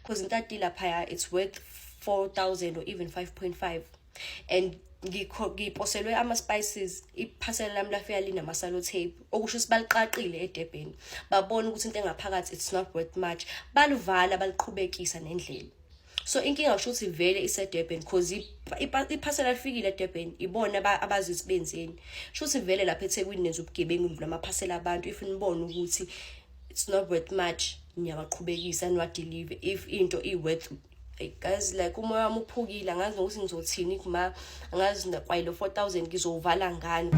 Because intati laphaya, it's worth 4000 or even 5.5, and ngiposelwe ama-spices. Iphasela lami lafika linama-cellotape, okusho ukuthi baliqaqile eDurban, babona ukuthi into engaphakathi, it's not worth much, balivala, baliqhubekisa nendlela. So inkinga kusho ukuthi vele iseDurban, cause iphasela lifikile eDurban. Ibona abazi ukuthi benzeni. Kusho ukuthi vele lapha eThekwini nenza ubugebengu namaphasela abantu. If nibona ukuthi it's not worth much, niyabaqhubekisa, niwadeliver. If into i-worth. Hey guys, like, umoya wami uphukile. Angazi nokuthi ngizothini kuma, angazi kwayilo 4000 ngizowuvala ngani.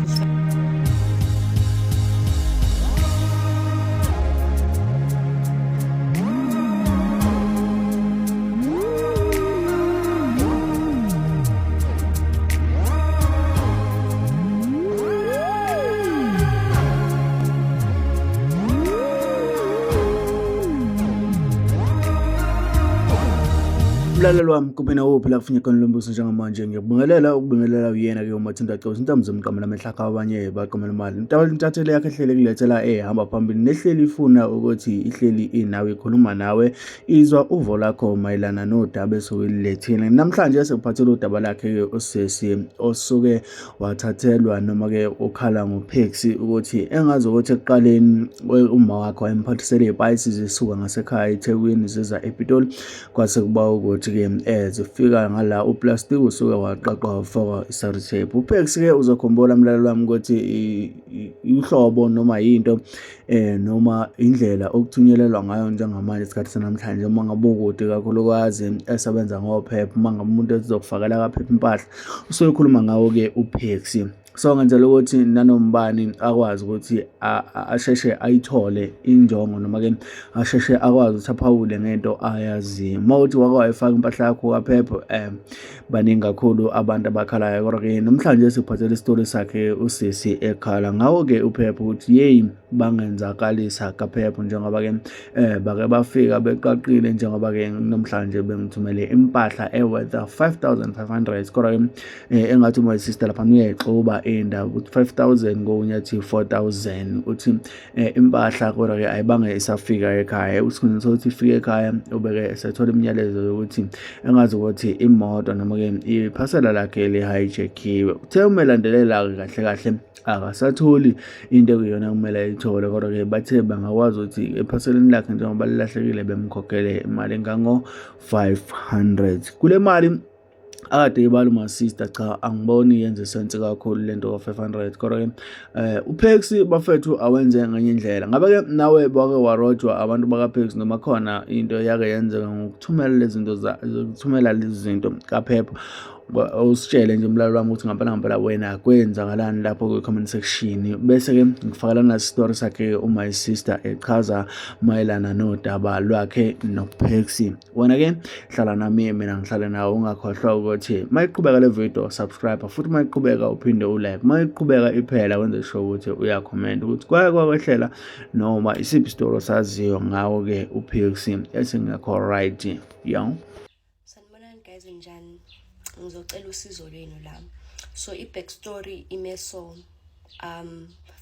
Mlaleli wami, kuphi nawuphi la kufunye khona lombuso njengamanje, ngiyakubingelela ukubingelela uyena-ke uMathinta Cosi intombi zomqamela amehlakha, abanye baqamela imali. Intatheli yakhe ehleli kulethela ehamba phambili nehleli ifuna ukuthi ihleli inawe, ikhuluma nawe, izwa uvo lakho mayelana nodaba esuke lilethile. Namhlanje sekuphathele udaba lakhe-ke usesi osuke wathathelwa noma-ke ukhala ngoPaxi ukuthi engazi ukuthi ekuqaleni uma wakhe wayemphathisele iy'payisi zisuka ngasekhaya eThekwini ziza ePitoli, kwase kuba ukuthi-ke zifika ngala uplastiki usuke waqaqwa wafakwa i-sellotape. UPaxi-ke, uzokhumbula mlaleli wami ukuthi uhlobo noma yinto noma indlela okuthunyelelwa ngayo njengamanje isikhathi sanamhlanje, uma ngabe ukude kakhulukazi esebenza ngophepha, uma ngabe umuntu ezokufakela kaphepha impahla, usuke ekhuluma ngawo-ke uPaxi. So ngenzela ukuthi nanoma ubani akwazi ukuthi asheshe ayithole injongo noma-ke asheshe akwazi ukuthi aphawule ngento ayaziyo. Uma uthi wake wayifaka impahla yakho kaphepha, baningi kakhulu abantu abakhalayo. Kodwa-ke namhlanje sikuphathela isitori sakhe usisi ekhala ngawo-ke uphepha ukuthi yeyi, bangenzakalisa kaphepha, njengoba-ke bake bafika beqaqile, njengoba-ke namhlanje bengithumele impahla e-worth 5500. Kodwa-ke engathi my sister lapha uyayixuba indaba ukuthi 5000 kokunye athi 4000, uthi impahla kodwa-ke ayibange isafika ekhaya. Esikhundleni sokuthi ifike ekhaya, ubeke esethola imiyalezo yokuthi engazi ukuthi imoto noma-ke iphasela lakhe li-hijackiwe. Uthe uma elandelela-ke kahle kahle, akasatholi into ekuyiyona kumele ayithole. Kodwa-ke bathe bangakwazi ukuthi ephaseleni lakhe njengoba lilahlekile bemkhokhele imali engango-500. Kule mali akade ibala umasista, cha, angiboni yenze sense kakhulu lento ka-500. Kodwa-ke uPaxi bafethu awenze ngenye indlela. Ngabe-ke nawe wake warojwa abantu bakaPaxi, noma khona into yake yenzeka ngokuthumela lezi zinto, zokuthumela lezi zinto kaphepha? Usitshele nje umlaleli wami ukuthi ngampela ngampela wena kwenzakalani lapho kwi-comment section. Bese-ke ngifakela nasi story sakhe uma sister echaza mayelana nodaba lwakhe noPaxi. Wena-ke hlala nami, mina ngihlale nawe. Ungakhohlwa ukuthi uma iqhubeka le video, subscribe, futhi uma iqhubeka uphinde ulike, uma iqhubeka iphela wenze sure ukuthi uyakhomenta ukuthi kwake kwakwehlela noma isiphi isitolo saziyo ngawo-ke uPaxi esingekho right yo. Sanibonani guys, njani? Ngizocela usizo lwenu la. So i-back story ime so,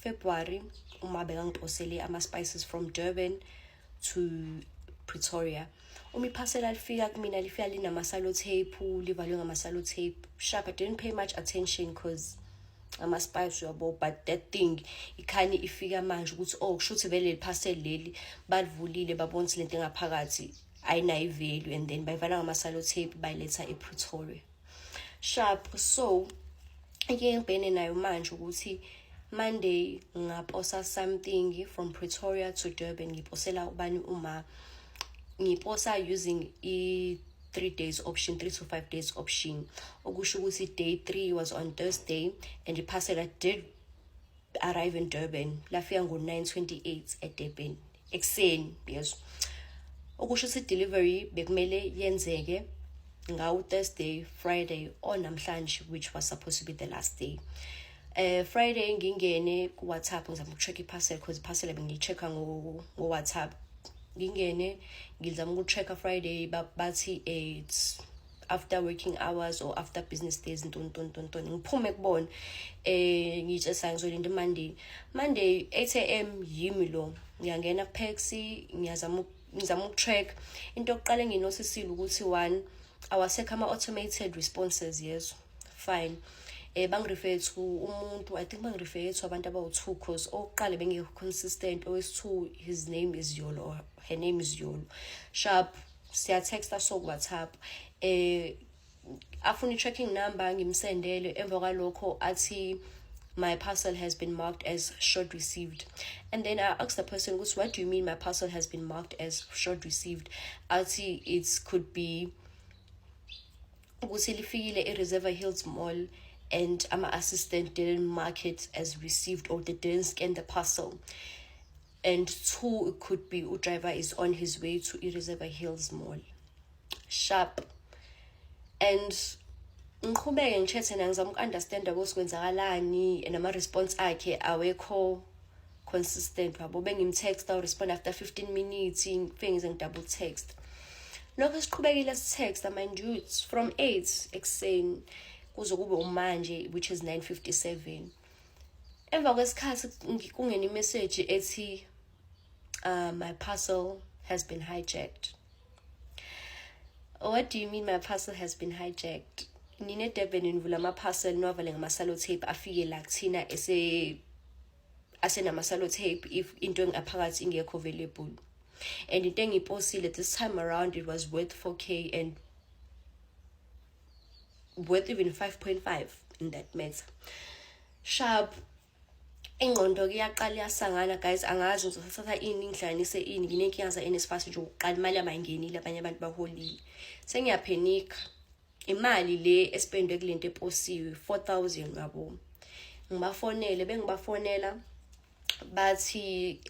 February uma bekangiposele ama-spices from Durban to Pretoria. Uma iphasela lifika kumina, lifika linama-cellotape, livalwe ngama-cellotape. Sharp, I didn't pay much attention 'cause ama-spice uyabo, but that thing ikhani ifika manje ukuthi, oh, kusho ukuthi vele leli parcel leli balivulile, babona ukuthi lento engaphakathi ayinayo i-value, and then bayivala ngama-cellotape, bayiletha ePretoria. Sharp, so inkinga engibhekene nayo manje ukuthi Monday ngaposa something from Pretoria to Durban. Ngiposela ubani? Uma ngiposa using i 3 days option, 3 to 5 days option, okusho ukuthi day 3 was on Thursday and iphasela did arrive in Durban. Lafika ngo-9:28 eDurban ekuseni, yes. Okusho ukuthi delivery bekumele yenzeke ngawo Thursday, Friday or namhlanje, which was supposed to be the last day. Friday ngingene ku WhatsApp, ngizama ukucheck iparcel, because iparcel bengiyi-checka ngo WhatsApp. Ngingene ngizama ukuchecka Friday, bathi it's after working hours or after business days, ntoni ntoni ntoni ntoni. Ngiphume kubona, ngitshesa ngizolinda Monday. Monday 8 am, yimi lo ngiyangena kuPaxi, ngiyazama. Ngizama ukutrack. Into yokuqala engiyinotisile ukuthi, one, awasekho ama-automated responses yezo. Fine, bangirefer to umuntu, I think bangirefer to abantu abawu-two, 'cause owokuqala bengekho consistent, owesi-two, his name is Yolo or her name is Yolo. Sharp, siyatexta so ku-WhatsApp, afuna i-tracking number, ngimsendele. Emva kwalokho athi my parcel has been marked as short received. And then I asked the person ukuthi, "What do you mean my parcel has been marked as short received?" Athi it could be ukuthi lifikile e-Reservoir Hills Mall and ama-assistant didn't mark it as received or they didn't scan the parcel, and two, it could be udriver is on his way to i-Reservoir Hills Mall. Sharp. And ngiqhubeke ngichathe naye, ngizama uku-understanda ukuthi kwenzakalani, and ama-response akhe awekho consistent wabo. Bengimtexta, respond after 15 minutes, ngifike ngize ngi-double text. Lokho siqhubekile sitext. Mind you, it's from 8 ekuseni kuze kube umanje, which is 9:57. Emva kwesikhathi kungena imessage ethi my parcel has been hijacked. What do you mean my parcel has been hijacked? Nina eDurban nivula ama-parcel, niwavale ngama-sellotape, afike la kuthina ese asenama-sellotape if into engaphakathi ingekho available. And into engiyiposile this time around, it was worth 4K and worth even 5.5 in that matter. Sharp, ingqondo kuyaqala iyasangana, guys. Angazi ngizothatha ini, ngihlanganise ini. Nginenkinga za-NSFAS nje. Ukuqala imali yami ayingenile, abanye abantu baholile, sengiyaphenika. Imali le espendwe kulento eposiwe, 4000 yabo. Ngibafonele, bengibafonela, bathi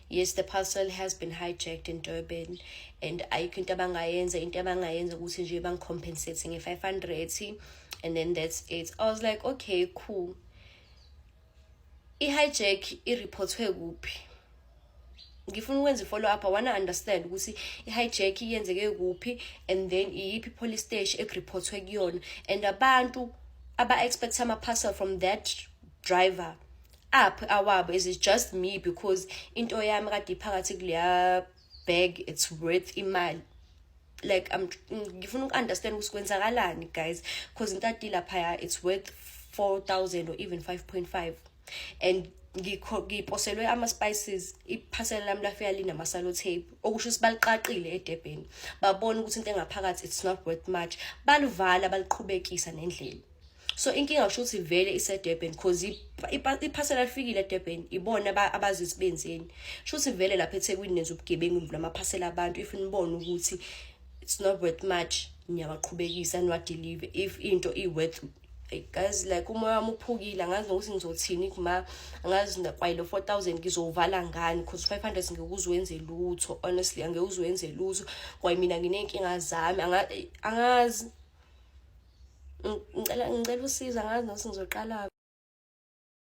yes, the parcel has been hijacked in Durban and ayikho into abangayenza. Into abangayenza ukuthi nje bangicompensate nge-500 and then that's it. I was like, "Okay, cool." I-hijack ireportwe kuphi? Ngifuna ukwenza i-follow up. I wanna understand ukuthi i-hijack iyenzeke kuphi and then iyiphi police station ekureportwe kuyona, and abantu aba-expect ama-parcel from that driver up awabo. Is it just me? Because into yami kade iphakathi kuleya bag, it's worth imali. Like, I'm ngifuna uku-understand ukuthi kwenzakalani, guys, because into adi laphaya, it's worth 4000 or even 5.5, and ngiposelwe ama-spices. Iphasela lami lafika linama-sellotape, okusho ukuthi baliqaqile eDurban, babona ukuthi into engaphakathi, it's not worth much, balivala, baliqhubekisa nendlela. So inkinga kusho ukuthi vele iseDurban, 'cause iphasela lifikile eDurban. Ibona abazi ukuthi benzeni. Sho ukuthi vele lapha eThekwini nenza ubugebengu, nivula amaphasela abantu. If nibona ukuthi it's not worth much, niyawaqhubekisa, niwadeliver. If into i-worth, guys, like, umoya wami uphukile. Angazi nokuthi ngizothini kuma, angazi kwayilo 4000 ngizowuvala ngani, 'cause 500 ngeke uzuwenze lutho. Honestly, angeke uzuwenze lutho. Kwaye mina nginey'nkinga zami. Angazi, ngicela usizo. Angazi nokuthi ngizoqala.